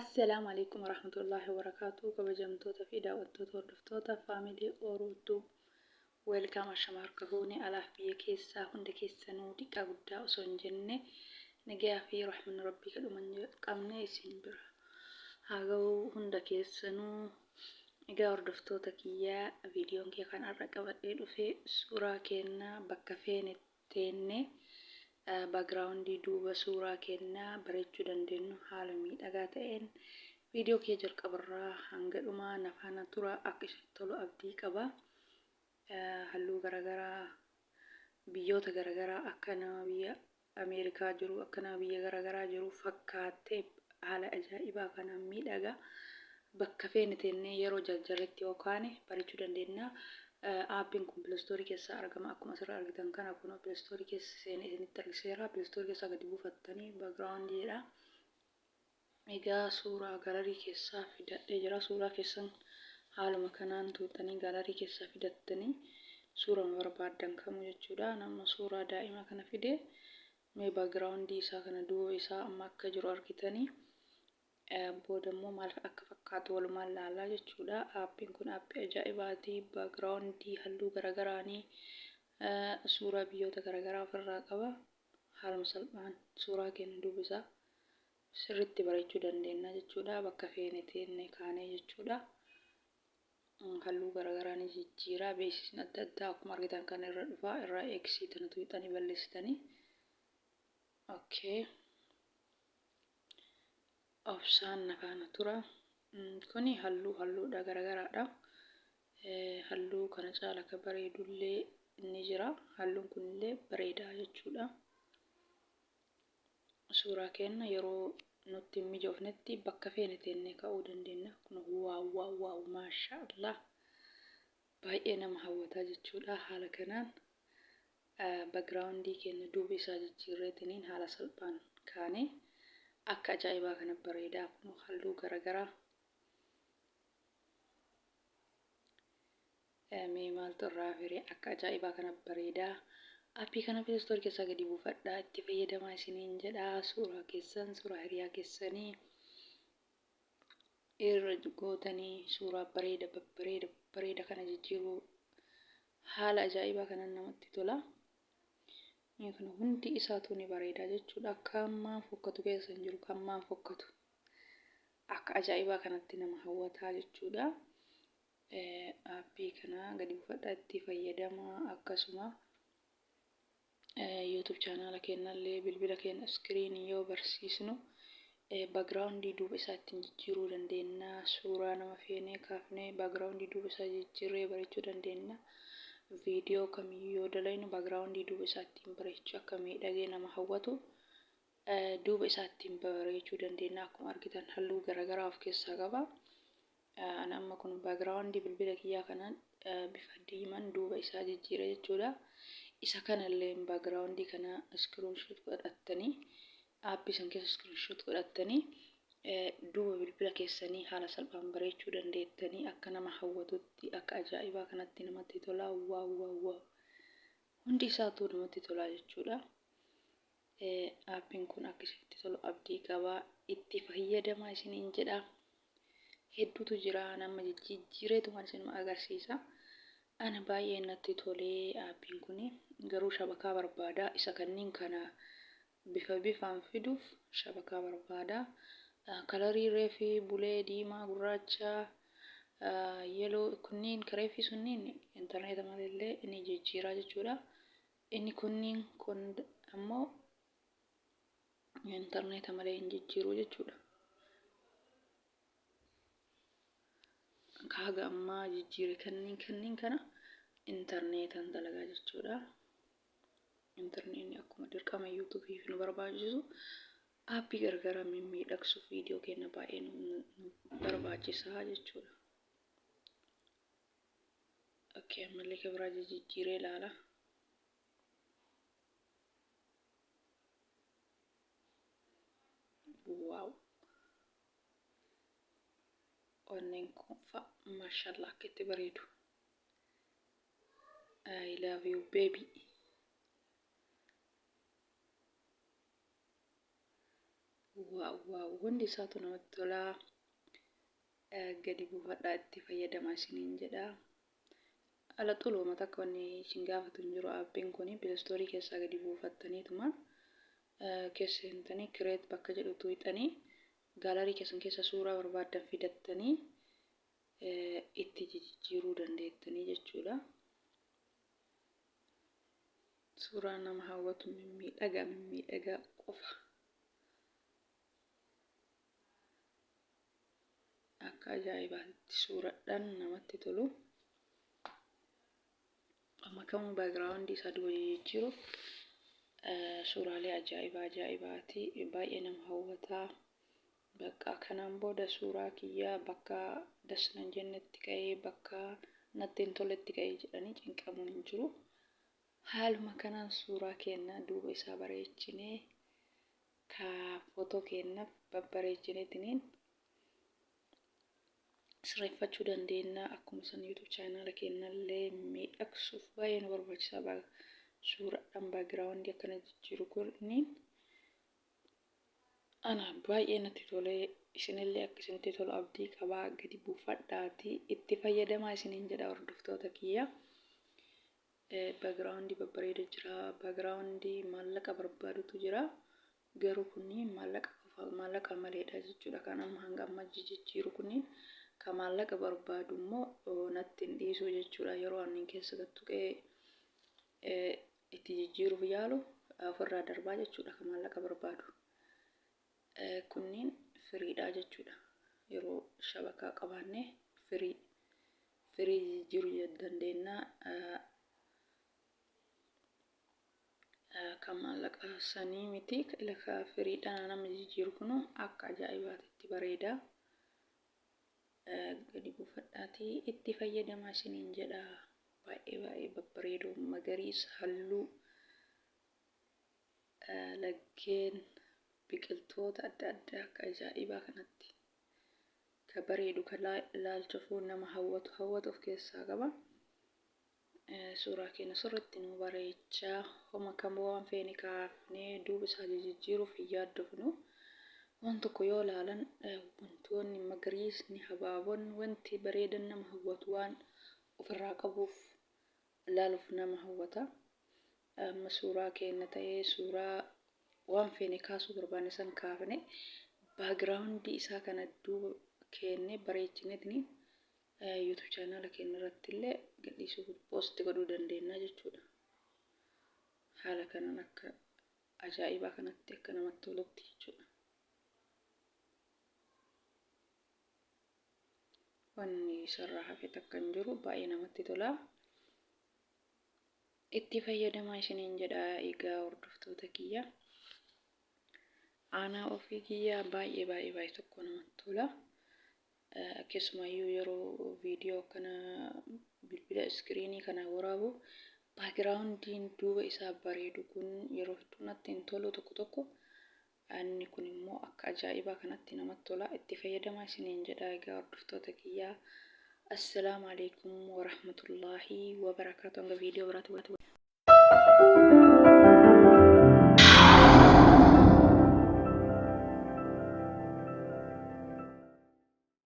Assalaamu Aleykum Warahmatullaahi Wabarakaatuh Kabajamtoota fi daawwattoota hordoftoota Family Oro Tube Welcome Ashama harka fuune alaaf biyya keessaa hunda keessanuu xiqqaa guddaa osoo hin jenne nagayaa fi rahmanni rabbii kadhuma hin qabne isin bira haa ga'u hunda keessanuu. Egaa hordoftoota kiyya, viidiyoon kee kan har'a qabadhee dhufe suuraa keenna bakka feene teennee background duuba suuraa keennaa bareechuu dandeenyu haala miidhagaa ta'een. Viidiyoo kiyya jalqabarraa hanga dhumaa na faana turaa, akka isinitti tolu abdii qaba. Halluu garagaraa, biyyoota garagaraa, akka nama biyya Ameerikaa jiru, akka nama biyya garagaraa jiru fakkaattee haala ajaa'ibaa kanaan miidhaga. Bakka feene teennee yeroo jarjarretti yoo kaane bareechuu dandeenya. Aappiin kun Play Store keessaa argama. Akkuma asirraa argitan kana kunoo Play Store keessa seenee isinitti argiseera. Play Store keessaa gadi buufattanii background jedha. Egaa suuraa galarii keessaa fidadhee jira. Suuraa keessan haaluma kanaan tuuxanii galarii keessaa fidattanii suurama barbaaddan kamuu jechuudha. Nama suuraa daa'ima kana fide, mee background isaa kana, duuba isaa amma akka jiru argitanii, booda immoo maal akka fakkaatu walumaan laalaa jechuudha. Aappiin kun aappii ajaa'ibaati. Background halluu garagaraanii suuraa biyyoota garagaraa ofirraa qaba. Haaluma salphaan suuraa keenya duuba isaa sirriitti bareechuu dandeenya jechuudha. Bakka feene teenne kaanee jechuudha. Halluu garagaraa ni jijjiira. Beeksisni adda addaa akkuma argitan kan irra dhufaa irraa eegsii tana tuqxanii balleessitanii. Okay. Obsaan na faana tura. Kuni halluu halluudha garagaraadha. Halluu kana caala akka bareedullee ni jira. Halluun kunillee bareedaa jechuudha. Suuraa keenna yeroo nutti hin mijoofnetti bakka feene teennee ka'uu dandeenya. Kun wow wow wow, maasha Allah, baay'ee nama hawwataa jechuudha. Haala kanaan background keenya duuba isaa jijjiirreetiniin haala salphaan kaanee akka ajaa'ibaa kana bareedaa. Kun halluu garagaraa mee maaltu irraa fire, akka ajaa'ibaa kana bareedaa. Aappii kana Play Store keessaa gadi buufadhaa, itti fayyadamaa isiniin jedha. Suuraa keessan, suuraa hiriyaa keessanii irra gootanii suuraa bareeda babbareeda bareeda kana jijjiiruu haala ajaa'ibaa kanan namatti tola. Inni kun hundi isaatu ni bareeda jechuudha. Akka ammaan fokkatu keessa hin jiru, kan maan fokkatu akka ajaa'ibaa kanatti nama hawwataa jechuudha. Aappii kana gadi buufadhaa, itti fayyadamaa. Akkasuma YouTube chaanaala keenyallee bilbila keenya iskiriinii yoo barsiisnu background duuba isaa ittiin jijjiiruu dandeenya. Suuraa nama feenee kaafnee background duuba isaa jijjiirree bareechuu dandeenya. Viidiyoo kamiyyuu yoo dalaynu background duuba isaa ittiin bareechuu, akka miidhagee nama hawwatu duuba isaa ittiin bareechuu dandeenya. Akkuma argitan halluu garaagaraa of keessaa qaba. Ani amma kun background bilbila kiyyaa kanaan bifa diimaan duuba isaa jijjiire jechuudha. Isa kanallee background kana screenshot godhattanii, aappii san keessa screenshot godhattanii, duuba bilbila keessanii haala salphaan bareechuu dandeettanii, akka nama hawwatutti, akka ajaa'ibaa kanatti namatti tola. Wow wow wow, hundi isaatu namatti tola jechuudha. Aappiin kun akka isinitti tolu abdii qaba. Itti fayyadamaa isiniin jedha. Hedduutu jira, nama jijjiireetumaan isinuma agarsiisa. Ana baay'ee natti tolee aappiin kun, garuu shabakaa barbaada. Isa kanneen kana bifa bifaan fiduuf shabakaa barbaada. Kalarii reefii, bulee, diimaa, gurraacha, yellow kunniin kareefii sunniin intarneeta maleellee ni jijjiiraa jechuudha. Inni kunniin kun ammoo intarneeta malee hin jijjiiru jechuudha. Haga ammaa jijjiire kanneen kana intarneetaan dalagaa jechuudha. Intarneetni akkuma dirqama yuutuubiif nu barbaachisu, aappii garagaraa mimmiidhagsuuf viidiyoo keenya baay'ee nu barbaachisaa jechuudha. Okay, ammallee kan biraa jijjiiree ilaala. Wow! Onneen kun fa'a, mashallah, akka itti bareedu. I love you, baby. Waaw waaw hundi isaatu namatti tola. Gadi buufadhaa itti fayyadamaa isiniin jedha. Ala xuluuma takka wanni isin gaafatu hin jiru aappiin kun pilistoorii keessaa gadi buufattaniituma keessa seentanii kireet bakka jedhu tuqxanii gaalarii keessan keessa suuraa barbaaddan fidattanii itti jijjiiruu dandeettanii jechuudha. Suuraa nama hawwatu mimmiidhagaa mimmiidhagaa qofa. Akka ajaa'ibaatti suuradhaan namatti tolu. Amma kamuu background isaa duuba jijjiiruuf suuraalee ajaa'ibaa ajaa'ibaati. Baay'ee nama hawwata. Bakka kanaan booda suuraa kiyya bakka das nan jennetti ka'ee bakka natti hin tolletti ka'ee jedhanii cinqamuun hin jiru. Haaluma kanaan suuraa keenna duuba isaa bareechinee ka footoo keennaaf babbareechineetiniin sirreeffachuu dandeenya. Akkuma san YouTube chaanaala keenyallee miidhagsuuf baay'ee nu barbaachisa. Suuraadhaan background akkana jijjiiru kunniin ana baay'ee natti tolee isinillee akka isinitti tolu abdii qabaa gadi buufadhaatii itti fayyadamaa isiniin jedha hordoftoota kiyya. Background babbareeda jira. Background maallaqa barbaadutu jira. Garuu kunniin maallaqa maallaqa maleedha jechuudha. Kan amma hanga amma jijjiiru kunniin kan maallaqa barbaadu immoo natti hin dhiisu jechuudha. Yeroo ani keessa tuqee itti jijjiiruuf yaalu ofirraa darbaa jechuudha kan maallaqa barbaadu. Kunniin firiidha jechuudha. Yeroo shabakaa qabaanne firii firii jijjiiruu dandeenya. Kan maallaqa sanii miti firiidhaan nama jijjiiru kun akka ajaa'ibaatti bareeda. Gadi buufadhaatii itti fayyadamaa isiniin jedha. Baay'ee baay'ee babbareedoo magariisa halluu laggeen biqiltoota adda addaa akka ajaa'ibaa kanatti ka bareedu ka ilaalcha nama hawwatu hawwatu of keessaa qaba. Suuraa keenya sirriitti nu bareechaa homa kam waan feene kaafnee duuba isaa jijjiiruuf hin yaaddofnu. Waan tokko yoo ilaalan wantoonni magariisni habaaboon wanti bareedan nama hawwatu waan ofirraa qabuuf ilaaluuf nama hawwata. Amma suuraa keenya ta'ee suuraa waan feene kaasuu barbaanne san kaafne background isaa kana duuba keenne bareechineetini YouTube chaanaala keenya irratti illee gadhiisuu post godhuu dandeenya jechuudha. Haala kanaan akka ajaa'ibaa kanatti akka namatti tolutti jechuudha. Wanni isarraa hafe takka hin jiru baay'ee namatti tola. Itti fayyadamaa isiniin jedha egaa hordoftoota kiyya. Aanaa ofii kiyya baay'ee baay'ee baay'ee tokko namatti tola. Keessumayyuu yeroo viidiyoo akkana bilbila iskiriinii kana waraabu backgroundiin duuba isaa bareedu kun yeroo hedduu natti hin tolu tokko tokko. Inni kun immoo akka ajaa'ibaa kanatti namatti tola. Itti fayyadamaa isiniin jedha egaa hordoftoota kiyyaa. Assalaamu alaikum warahmatullaahi wabarakaatu. Hanga viidiyoo biraatti.